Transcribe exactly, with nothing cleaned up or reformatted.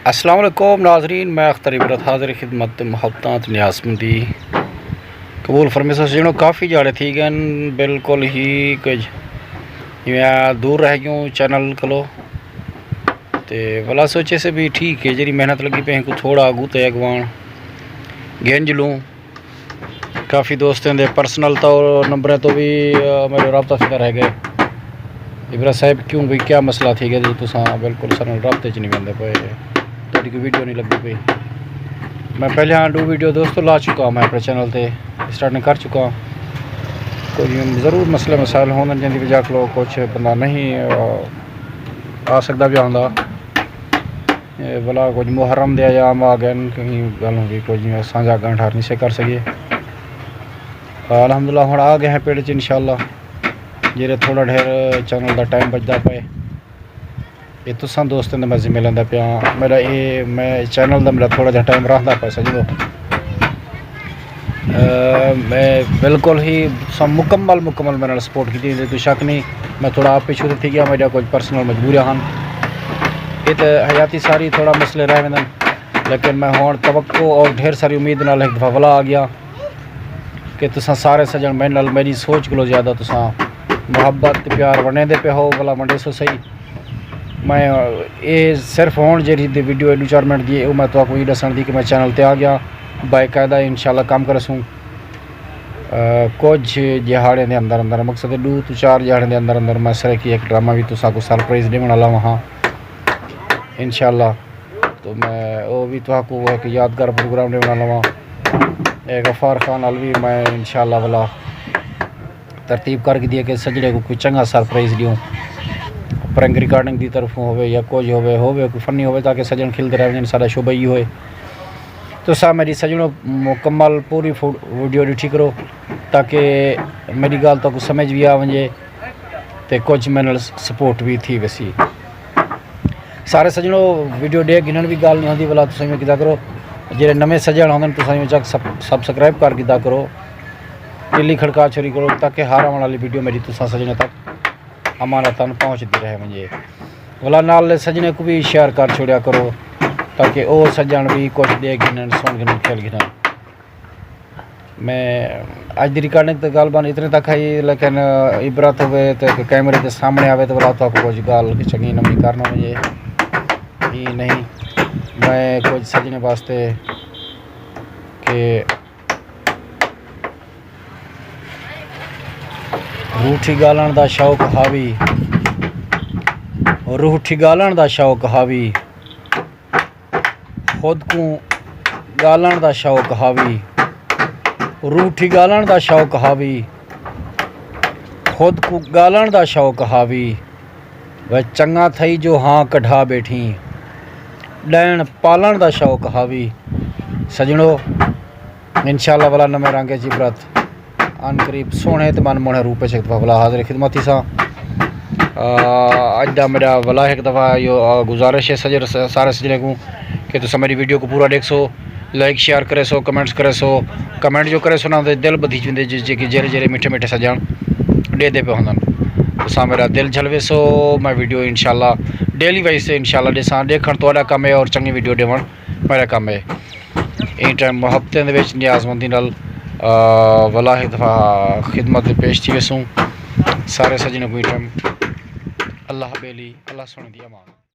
السلام علیکم ناظرین، میں اختر عبرت حاضر خدمت محبتاں تے نیاز مندی۔ قبول فرمیسو سجنو، کافی جاڑے تھی گئن، بالکل ہی کچھ میں دور رہ گیوں چینل کلو۔ تے ولا سوچے سے بھی ٹھیک ہے، جڑی محنت لگی پہ ہیں کو تھوڑا اگو تے اگوان گھن جلوں۔ کافی دوستیں دے پرسنل طور نمبریں تو بھی میرے رابطہ فکر ہے گئے۔ عبرت صاحب کیوں بھئی کیا مسئلہ تھی گیا جی تساں بالکل سارے نال رابطے چ نہیں ویندے پئے؟ تہاڈی کوئی ویڈیو نہیں لگدی پئی۔ میں پہلے ہاں ڈو ویڈیو دوستو لا چکا، میں اپنے چینل تے سٹارٹ نہیں کر چکا۔ کوئی ضرور مسئلے مسائل ہوندن جن دی وجہ کلو کچھ بندہ نہیں آ سکدا پیا ہوندا۔ ولا کچھ محرم دے ایام آ گئے، کہیں گل ہوندی کچھ سانجا گنڈ ہر نہیں سے کر سکیے۔ الحمدللہ ہن آ گئے ہیں پیڑ چ انشاءاللہ۔ جیرے تھوڑا ڈھیر چینل دا ٹائم بچدا پئے، یہ تساں دوستیں دے میں ذمہ لیندا پیا۔ میرا اے میں چینل دا میرا تھوڑا جہا ٹائم رہندا پئے سجنو۔ میں بالکل ہی تساں مکمل مکمل میرے نال سپورٹ کیتی، کوئی شک نہیں۔ میں تھوڑا آپ پچھو تھی گیا، میرا کچھ پرسنل مجبوریاں ہن، یہ تو حیاتی ساری تھوڑا مسئلے رہ ویندن، لیکن میں ہن توقع اور ڈھیر ساری امید نال ایک دفعہ ولا آ گیا کہ تساں سارے سجن میرے نال میری سوچ کولو زیادہ تساں محبت تے پیار ونڈیندے پئے ہو، ولا ونڈیسو سہی۔ میں اے صرف ہن جیڑھی دی ویڈیو ہے ڈو چار منٹ دی ہے، او میں تہاکوں اے ڈسن دی کہ میں چینل تے آ گیا، باقاعدہ انشاءاللہ کم کرسوں۔ کچھ دیہاڑیں دے اندر اندر، مقصد ہے ڈو تو چار دیہاڑیں دے اندر اندر میں سرائیکی ایک ڈرامہ بھی تساکوں سرپرائز ڈیون والا ہاں انشاءاللہ۔ تو میں او بھی تہاکوں ایک یادگار پروگرام ڈیون والا ہاں۔ اے غفار خان علوی میں انشاءاللہ ولا ترتیب کر گھدی ہے کہ سجڑے کوں کوئی چنگا سرپرائز ڈیوں، پرنگ ریکارڈنگ دی طرفوں ہووے یا کچھ ہووے، ہووے کوئی فنی ہووے تاکہ سجن کھلدے رہ ونجن، ساڈا شعبہ ای ہوئے۔ تساں میری سجنو مکمل پوری فو-، ویڈیو ڈٹھی کرو تاکہ میری گالھ تہاکوں سمجھ بھی آ ونجے تے کچھ میرے نال سپورٹ بھی تھی ویسی۔ سارے سجنو ویڈیو ڈیکھ گھنن بھی گالھ نہیں ہوندی، ولا تساں ایویں کیتا کرو، جیڑے نویں سجن ہوندن تساں ایویں چک سب-، سبسکرائب کر گھدا کرو، تلی کھڑکا چھوڑی کرو تاکہ ہر آون والی ویڈیو میری تساں سجنیں تک امانتاً پہنچدی رہ ونجے۔ ولا نال سجنیں کوں بھی شیئر کر چھوڑیا کرو تاکہ او سجن بھی کچھ ڈیکھ گھنن، سن گھنن، کھیل گھنن۔ میں اج دی ریکارڈنگ تے گالھ بان اتنے تک ہئی، لیکن عبرت ہووے تے کیمرے دے سامنے آوے تے ولا تہاکوں کچھ گالھ چنگی نویں کرنا ونجے۔ ای نہیں، میں کچھ سجنیں واسطے کہ روٹھی گالن دا شوق ہاوی، روٹھی گالن دا شوق ہاوی، خود کوں گالن دا شوق ہاوی، روٹھی گالن دا شوق ہاوی، خود کوں گالن دا شوق ہاوی۔ وے چنگا تھئی جو ہاں کڈھا بیٹھیں، ڈین پالن دا شوق ہاوی۔ سجنو، انشاءاللہ ولا نویں رنگ اچ عبرت عن قریب سوہنے تے من موہنے روپ اچ ہک دفعہ ولا حاضر خدمت تھیساں۔ آ، اج دا میرا ولا ہک دفعہ ایہو، آ، گزارش ہے سجر-، سارے سجنے کوں کہ تساں میری ویڈیو کوں پورا ڈیکھسو، لائک شیئر کریسو، کمنٹس کریسو۔ کمنٹ جو کریسو نا تے دل بدھی ویندے جے-، جے-، جیڑھے جیڑھے میٹھے میٹھے سجن ڈیدے پے ہوندن۔ تساں میرا دل جھلویسو، میں ویڈیو انشاءاللہ ڈیلی وائز تے انشاءاللہ ڈیساں۔ ڈیکھن تہاڈا کم ہے اور چنگی ویڈیو ڈیون میرا کم ہے۔ ایں ٹائم محبتیں دے وچ نیاز مندی نال، آ، ولا ہک دفعہ خدمت دے پیش تھی ویسوں۔ سارے سجنوں کوں ایں ٹائم اللہ بیلی، اللہ سوہݨے دی امان۔